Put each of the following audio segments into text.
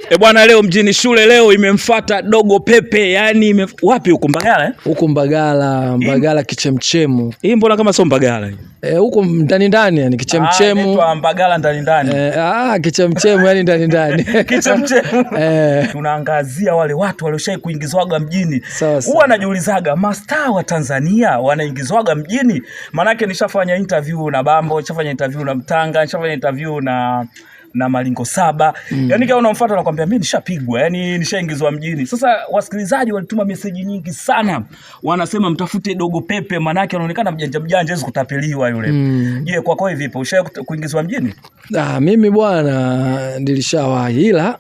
E bwana, leo mjini shule leo imemfuata Dogo Pepe, yani wapi huko Mbagala eh? Huko Mbagala, Mbagala kichemchemu. Hii mbona kama sio Mbagala hii? Huko ndani ndani yani kichemchemu. Inaitwa Mbagala ndani ndani. Kichemchemu yani ndani ndani. Kichemchemu. Tunaangazia wale watu walioshai kuingizwaga mjini. Huwa najiulizaga mastaa wa Tanzania wanaingizwaga mjini? Maanake nishafanya interview na Bambo, nishafanya interview na Mtanga, nishafanya interview na Malingo Saba. Yaani kama unamfuata anakuambia mimi nishapigwa, yani nishaingizwa mjini. Sasa wasikilizaji walituma meseji nyingi sana. Wanasema mtafute Dogo Pepe manake anaonekana mjanja mjanja hawezi kutapeliwa yule. Je, kwa kwako vipi? Ushawahi kuingizwa mjini? Mimi bwana nilishawahi, ila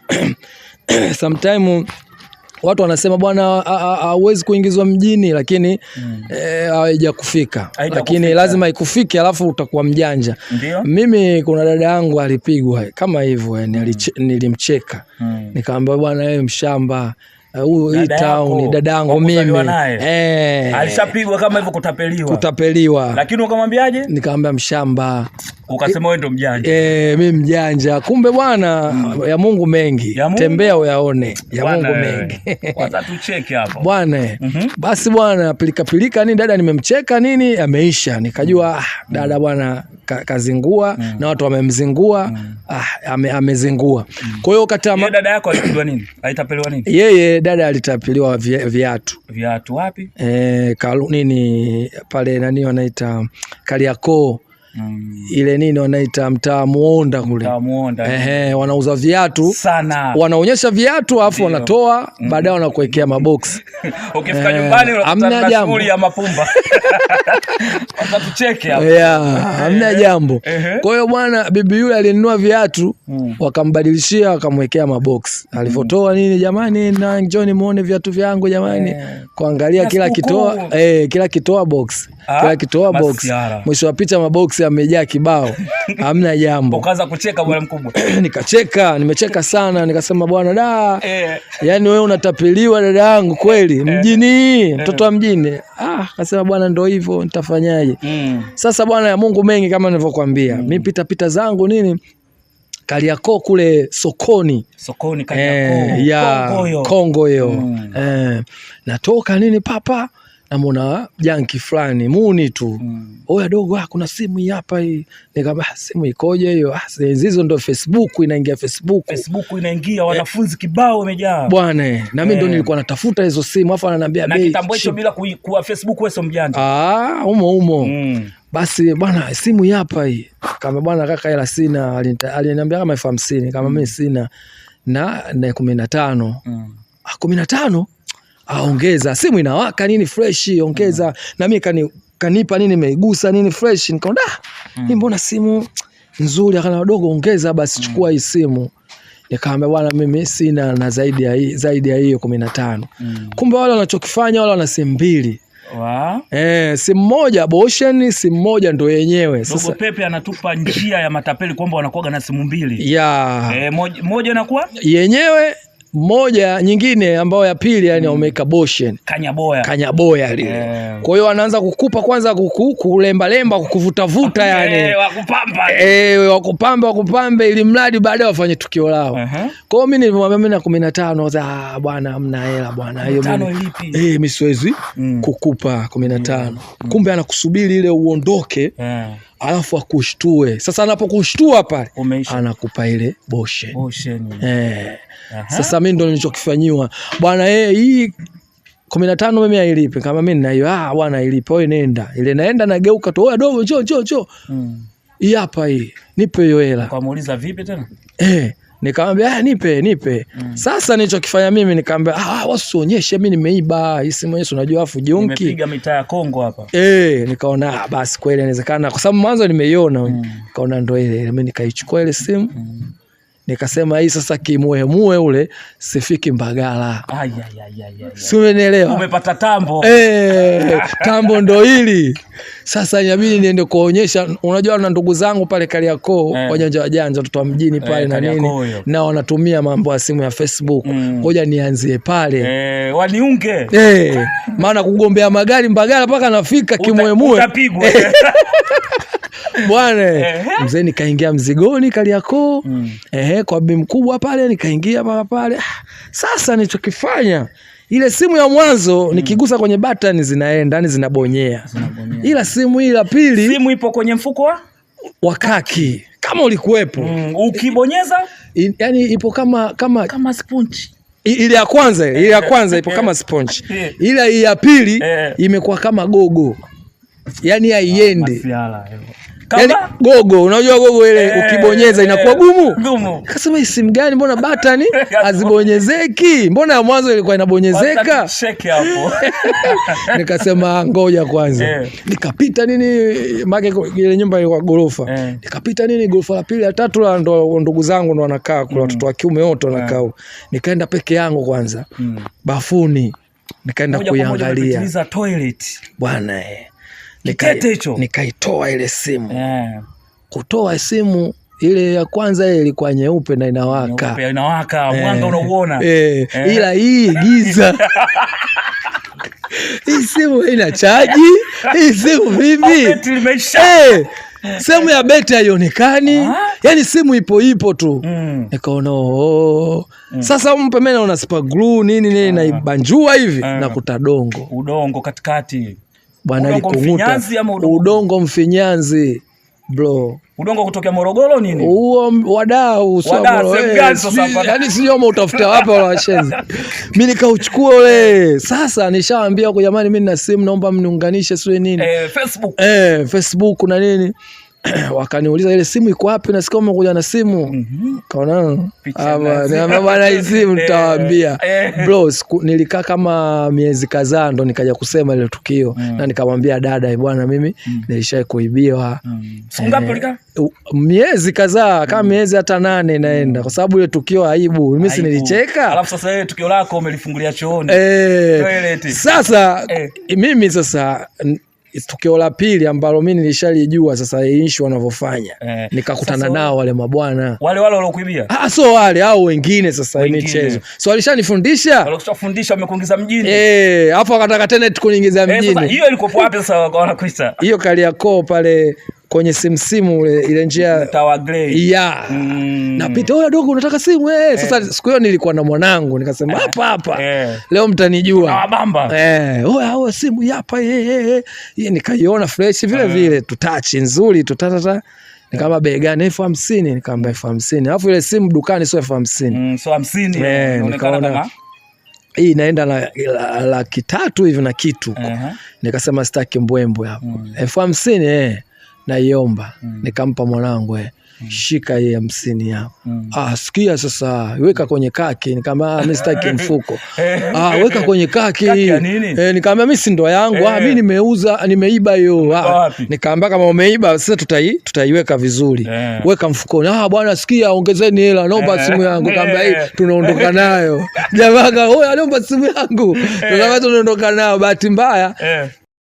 sometime watu wanasema bwana hauwezi kuingizwa mjini, lakini haijakufika. Lakini lazima ikufike alafu utakuwa mjanja. Ndiyo? Mimi kuna dada yangu alipigwa kama hivyo, yani nilimcheka. Nikamwambia bwana wewe mshamba, huyu hii town dada yangu mimi. Alishapigwa kama hivyo kutapeliwa. Kutapeliwa. Lakini ukamwambiaje? Nikamwambia mshamba. Ukasema wewe ndo mjanja. Mimi mjanja. Kumbe bwana ya Mungu mengi. Ya Mungu. Tembea uyaone. Ya bwana, Mungu mengi. Kwanza tucheke hapo. Bwana. Basi bwana pilika pilika nini dada nimemcheka nini ameisha. Nikajua dada bwana kazingua na watu wamemzingua. Amezingua. Kwa hiyo kata yeye dada yako alipigwa nini? Alitapeliwa nini? Yeye dada alitapeliwa viatu. Viatu wapi? Nini pale nani wanaita Kariakoo. Ile nini wanaita mtaa Muonda kule. Mtaa Muonda. Wanauza viatu sana. Wanaonyesha viatu alafu wanatoa baadaye wanakuwekea mabox. Ukifika nyumbani unakutana na shughuli ya mapumba. Watatucheke hapo. Hamna jambo. Kwa hiyo bwana bibi yule alinunua viatu wakambadilishia wakamwekea mabox. Alivotoa nini jamani na njoni muone viatu vyangu jamani. Kuangalia kila kitoa kila kitoa box. Kila kitoa box. Mwisho wa picha mabox amejaa kibao. Hamna jambo. Ukaanza kucheka bwana mkubwa. Nikacheka, nimecheka sana, nikasema bwana da. Yaani wewe unatapeliwa dada yangu kweli mjini, mtoto wa mjini. Akasema bwana ndio hivyo nitafanyaje? Sasa bwana ya Mungu mengi kama nilivyokuambia. Mimi pita pita zangu nini Kariakoo kule sokoni. Sokoni Kariakoo. Kongo hiyo. Natoka nini papa namuona janki fulani muni tu. Oya dogo, kuna simu hii hapa hii. Nikamwambia simu ikoje hiyo? Hizo ndio Facebook inaingia Facebook. Facebook inaingia wanafunzi kibao wamejaa. Bwana, na mimi ndio nilikuwa natafuta hizo simu afa ananiambia bei. Na kitambo hicho bila kuwa Facebook wewe sio mjanja. Umo umo. Basi bwana simu hii hapa hii. Kama bwana kaka hela sina, aliniambia kama 50,000, kama mimi sina na 15. 15? Ongeza simu inawaka nini fresh ongeza. Na mimi kanipa nini nimeigusa nini fresh nikaona hii mbona simu nzuri, akana wadogo ongeza basi chukua hii simu. Nikamwambia bwana mimi sina na zaidi ya hii, zaidi ya hiyo 15. Kumbe wale wanachokifanya wale wana simu mbili. Simu moja Boshen, simu moja ndo yenyewe. Sasa Dogo Pepe anatupa njia ya matapeli kwamba wanakuwa na simu mbili. Moja inakuwa yenyewe, moja nyingine ambayo ya pili yani wameweka Boshen. Kanyaboya. Kanyaboya lile. Kwa hiyo wanaanza kukupa kwanza kulemba lemba kukuvuta vuta yani. Wakupamba. Wakupamba wakupambe ili mradi baadaye wafanye tukio lao. Kwa hiyo mimi nilimwambia mimi na 15, bwana hamna hela bwana. Hiyo mimi mimi siwezi kukupa 15. Kumbe anakusubiri ile uondoke. Alafu akushtue. Sasa anapokushtua pale anakupa ile Boshen. Boshen. Sasa mimi ndo nilichokifanyiwa. Bwana hii 15 mimi hailipi. Kama mimi nina hiyo, bwana ilipe. Wewe nenda. Ile naenda nageuka tu. Oya dogo njoo njoo njoo. Hii hapa hii. Nipe hiyo hela. Ukamuuliza vipi tena? Nikamwambia nipe nipe. Sasa nilichokifanya mimi nikamwambia wasionyeshe mimi nimeiba hii simu yenyewe unajua afu junki. Nimepiga mitaa ya Kongo hapa. Nikaona basi kweli inawezekana kwa sababu mwanzo nimeiona. Nikaona ndio ile mimi nikaichukua ile simu. Nikasema hii sasa kimuemue ule sifiki Mbagala. Si umenielewa? Umepata tambo. Tambo ndo hili. Sasa inabidi niende kuonyesha, unajua na ndugu zangu pale Kariakoo, wajanja wajanja watoto wa mjini pale na nini, na wanatumia mambo ya simu ya Facebook. Ngoja nianzie pale. Waniunge. Maana kugombea magari Mbagala mpaka nafika kimuemue. Utapigwa. Bwana mzee, nikaingia mzigoni Kariakoo. Kwa bi mkubwa pale nikaingia pale. Sasa nilichokifanya, ile simu ya mwanzo nikigusa kwenye button zinaenda, yani zinabonyea. Ila simu hii ya pili, simu ipo kwenye mfuko wa kaki kama ulikuwepo. Ukibonyeza yani ipo kama sponge. Ile ya kwanza ipo kama sponge. Ila hii ya pili imekuwa kama gogo. Yani haiendi. Yaani gogo, unajua gogo ile ukibonyeza inakuwa gumu. Kasema hii simu gani, mbona button hazibonyezeki? Mbona ya mwanzo ilikuwa inabonyezeka? Shake hapo. Nikasema ngoja kwanza. Nikapita nini, maana ile nyumba ilikuwa gorofa. Nikapita nini gorofa la pili la tatu la ndo ndugu zangu ndo wanakaa kule, watoto wa kiume wote wanakaa. Nikaenda peke yangu kwanza. Bafuni nikaenda kuiangalia. Toilet. Bwana nikaitoa ile simu. Kutoa simu ile ya kwanza ile ilikuwa nyeupe na inawaka. Nyeupe inawaka, mwanga unauona. Ila hii giza. Hii simu ina chaji. Hii simu vipi? Sehemu ya beti haionekani. Yaani simu ipo tu. Nikaona Sasa mpe mimi naona super glue nini nini naibanjua hivi nakuta dongo. Udongo katikati. Bwana alikunguta udongo mfinyanzi bro. Udongo kutoka Morogoro nini? Huo wadau sio yaani sio kama utafuta wapi wala washenzi. Mimi nikauchukua ule. Sasa nishawaambia huko, jamani mimi nina simu naomba mniunganishe sio nini. Facebook. Facebook na nini. Wakaniuliza ile simu iko wapi, nasikia umekuja na simu. Kaona hapa bwana, hii simu nitawaambia. Bro, nilikaa kama miezi kadhaa ndo nikaja kusema ile tukio. Na nikamwambia dada, bwana mimi nilishai kuibiwa. Siku ngapi ulikaa? Miezi kadhaa, kama miezi hata 8 naenda, kwa sababu ile tukio aibu. Mimi si nilicheka. Alafu sasa ile tukio lako umelifungulia chooni. Sasa mimi sasa tukio la pili ambalo mimi nilishalijua sasa issue wanavyofanya. Nikakutana nao wale mabwana. Wale waliokuibia? So wale au wengine sasa michezo. So walishanifundisha. Walishafundisha wamekuingiza mjini. Hapo wakataka tena tukuniingiza mjini. Sasa hiyo ilikuwa wapi sasa wanakuita? Hiyo Kariakoo pale kwenye simu ile njia Tower Grey. Yeah. Napita, wewe dogo unataka simu Sasa siku hiyo nilikuwa na mwanangu nikasema hapa. Leo mtanijua. Bamba. Wewe simu hapa Nikaiona fresh vile vile tutachi nzuri tutatata. Nikamwambia bei gani? 1050. Nikamwambia 1050. Alafu ile simu dukani sio 1050. Sio 50. Inaonekana kama hii inaenda laki 3 hivi na kitu. Nikasema sitaki mbwembwe hapo. 1050 naiomba. Nikampa mwanangu shika hii 50 hapo. Sikia sasa, weka kwenye kaki. Nikamwambia mimi sitaki mfuko. Weka kwenye kaki. Nikamwambia mimi si ndoa yangu. Mimi nimeuza, nimeiba hiyo. Nikamwambia kama umeiba sasa tutaiweka vizuri. Weka mfukoni. Bwana sikia, ongezeni hela, naomba simu yangu. Nikamwambia hii tunaondoka nayo. Jamaa wewe anaomba simu yangu. Tunaomba tunaondoka nayo. Bahati mbaya